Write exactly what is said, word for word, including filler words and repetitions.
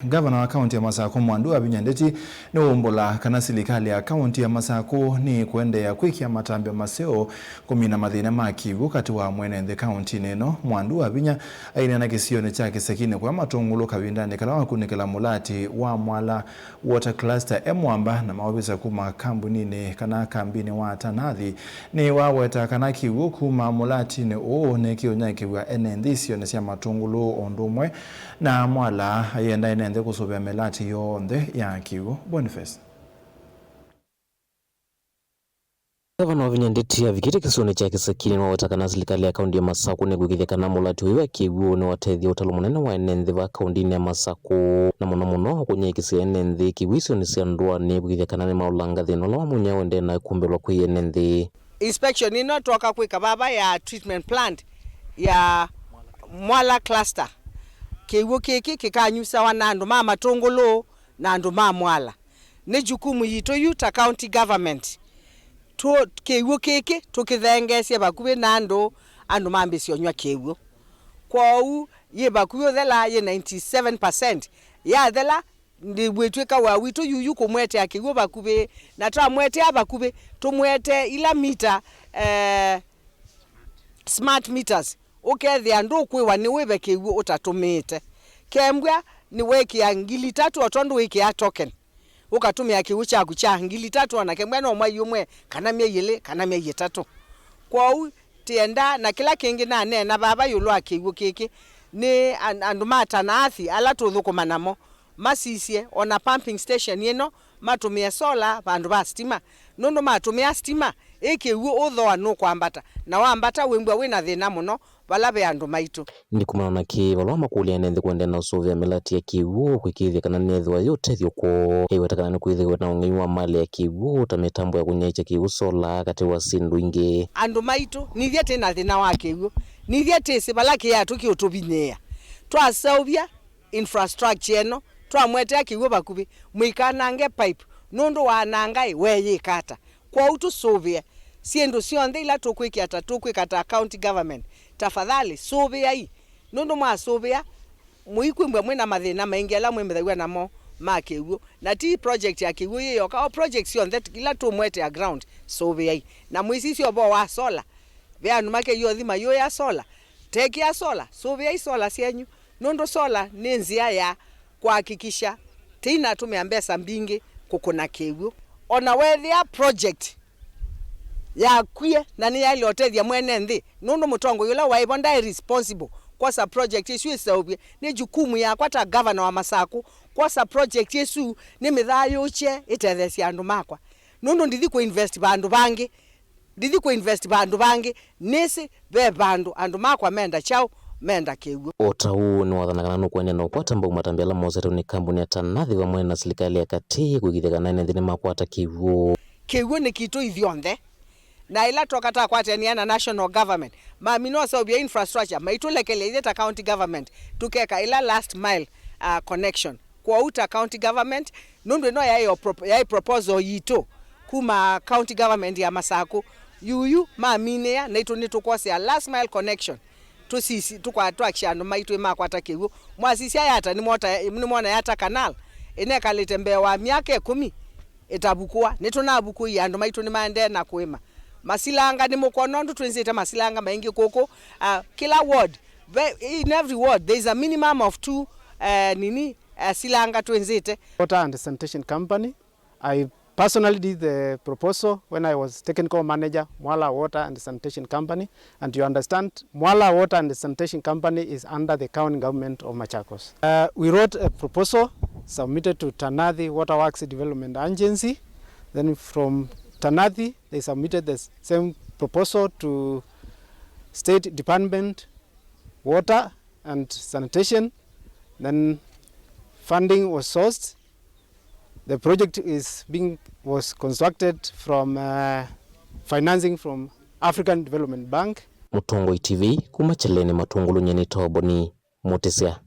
Ngavana wa kaunti ya Masakũ, Mwandu wa Vinya Ndeti, nĩwaumbũla kana silikalĩ ya kaunti ya Masakũ nĩkũendeea kwĩkĩa matambya maseo kũmina mathĩna ma kĩw'ũ katĩ wa mwene nthĩ kauntinĩ ĩno. Mwandu wa Vinya aineena kĩsionĩ kya Kĩsekinĩ kũya Matũngũlũ kavindanĩ kala wakunĩkĩla mũlatĩ wa Mwala Water Cluster e mwamba na maovisa kuma kambuninĩ kana kambinĩ wa Tanathi nĩwaweta kana kĩw'ũ kuma mũlatinĩ ũũ nĩkĩũnyakĩw'a ene nthĩ isionĩ sya Matũngũlũ o ũndũ ũmwe na Mwala, ayenda ene nthĩ kũsũvĩa mĩlatĩ yonthe ya kĩw'ũ. Boniface. Ngavana wa Vinya Ndeti avikĩte kĩsionĩ kya Kĩsekinĩ nĩwaweta kana silikalĩ ya kaunti ya Masakũ nĩkwĩkĩthya kana mũlatĩ ũyũ wa kĩw'ũ nĩwatethya ũtalo mũnene wa ene nthĩ va kauntinĩ ya Masakũ, na mũno mũno kũnyaĩĩkĩsya ene nthĩ kĩw'ũ isionĩ sya ndũanĩ kwĩkĩthya kana nĩmaũlanga thĩna ũla wa mũnyao ũendee na kũmbĩlwa kwĩ ene nthĩ. Inspection ĩno twoka kwĩka vava ya treatment plant ya Mwala cluster. Kĩw'ũ kĩkĩ kĩkanyusawa na andũ ma Matũngũlũ na andũ ma Mwala. Nĩ jukumu yitũ yu ta county government. Tũ-, kĩw'ũ kĩkĩ tũkĩthengeesye vakuvĩ na andũ, andũ mambĩĩsye ũnyw'a kĩw'ũ. Kwoou yĩ vakuvĩ ũthela, yĩ ninety seven percent. Yathela, ndĩw'ĩtw'ĩka wa witũ yuyu kũmwetea kĩw'ũ vakuvĩ, na twamwetea vakuvĩ, tũmwetee ila mita, eh, smart meters, ũkethĩa ndũkwĩwa nĩwĩve kĩw'ũ ũtatũmĩĩte. Kembwa nĩweekĩa ngili itatũ o tondũ wĩkĩaa token, ũkatũmĩa kĩw'ũ kyaku kya ngili itatũ, o na kembwa no mwai ũmwe, kana myei ĩlĩ, kana myei ĩtatũ. Kwoou tĩenda, na kĩla kĩngĩ naneena vava ĩũlũ wa kĩw'ũ kĩkĩ, nĩ an-, andũ ma Tanaathi ala tũthũkũma namo, masisye o na pumping station ĩno, matũmĩe solar vandũ va stima, nũndũ matũmĩa stima, ĩ kĩw'ũ ũthooa nũkwambata, na wambata wĩmbwa wĩ na thĩna mũno vala ve andũ maitũ. Ĩndĩ kumana na kĩĩ, valũa makũlya ene nthĩ kũendeea na ũsũvĩa mĩlatĩ ya kĩw'ũ kwĩkĩĩthya kana nĩyethĩwa yĩ ũtethyo kwoo. Aiweta kana nĩkwĩthĩwe na ũng'ei wa malĩ ya kĩw'ũ ta mĩtambo ya kũnyaĩĩkya kĩw'ũ solar katĩ wa syĩndũ ingĩ. Andũ maitũ, nithyĩ twĩ na thĩna wa kĩw'ũ, nithyĩ twĩsĩ vala kĩatũ kĩũtũvinyĩĩa. Twaseũvya infrastructure ĩno, twamwetea kĩw'ũ vakuvĩ, mũikanange pipe, nũndũ wananga ĩ, we yĩka ata? Kwoou tũsũvĩe syĩndũ syonthe ila tũkwĩkĩa ta, tũkwĩka ta county government, tafadhali sũvĩai, nũndũ mwasũvĩa, mũikwĩmbwa mwĩ na mathĩna maingĩ ala mwĩmĩthaw'a namo ma kĩw'ũ. Na ti project ya kĩw'ũ yĩ yoka, o project syonthe ila tũmwetea ground, sũvĩai. Na mwĩsisye ũvoo wa solar, ve andũ makeyũthi mayũĩa solar, tekĩa solar, sũvĩai solar syenyu. Nũndũ solar nĩ nzĩa ya kũhakikisha tĩinatũmĩa mbesa mbingĩ kũkũna kĩw'ũ. O na weethĩa project yakwie na nĩyaĩle ũtethya mwene nthĩ, nũndũ mũtongoi ũla waĩ vo ndaĩ responsible kwosa project ĩsu ĩseũvye. Nĩ jukumu yakwa ta governor wa Masakũ kwosa project ĩsu nĩmĩthayũũkye ĩtetheesye andũ makwa, nũndũ ndithi kũinvest vandũ vangĩ. Ndithi kũinvest vandũ vangĩ, nĩsĩ ve vandũ andũ makwa menda kyaũ, menda kĩw'ũ. O ta ũu, nĩwathana kana nũkũendeea na ũkwata mbau matambya ala mosetwe nĩ kambuni ya Tanathi vamwe na silikalĩ ya katĩ kũĩkĩĩthya kana ene nthĩ nĩmakwata kĩw'ũ. Kĩw'ũ nĩ kitũ ithyonthe, na ĩla twoka takwatania na national government, mamina ũseũvya infrastructure, maitũlekelya ithyĩ ta county government tũkeka ĩla last mile, uh, connection. Kwoou ta county government, nũndũ ĩno yaĩ o prop-, yaĩ proposal yitũ kuma county government ya Masakũ, yuyu maminĩa, naitũ nĩtũkwosea last mile connection. Tũsisi, tũkwa-, twakisha andũ maitũ nĩmakwata kĩw'ũ. Mwasisya Yata, nĩmwota-, nĩmwona Yata Canal ĩnekalĩte mbee wa myaka ĩkũmi ĩtavukũa. Nĩtũnavukũie, andũ maitũ nĩmaendee na kũĩma. Masilanga, nĩmũkwona ũndũ twĩnzĩte masilanga maingĩ kũkũ. Ah, kĩla ward, ve-, in every ward there is a minimum of two, eh, nini, eh, silanga twĩnzĩte. Water and Sanitation Company. I personally did the proposal when I was technical manager, Mwala Water and Sanitation Company. And you understand, Mwala Water and Sanitation Company is under the county government of Machakos. Uh, we wrote a proposal, submitted to Tanathi Water Works Development Agency. Then from Tanathi, they submitted the same proposal to State Department, Water and Sanitation. Then funding was sourced. The project is being, was constructed from, uh, financing from African Development Bank. Mũtongoi T V kuma Kyeleni Matũngũlũ, nyie nĩ Toboni Mũtĩsya.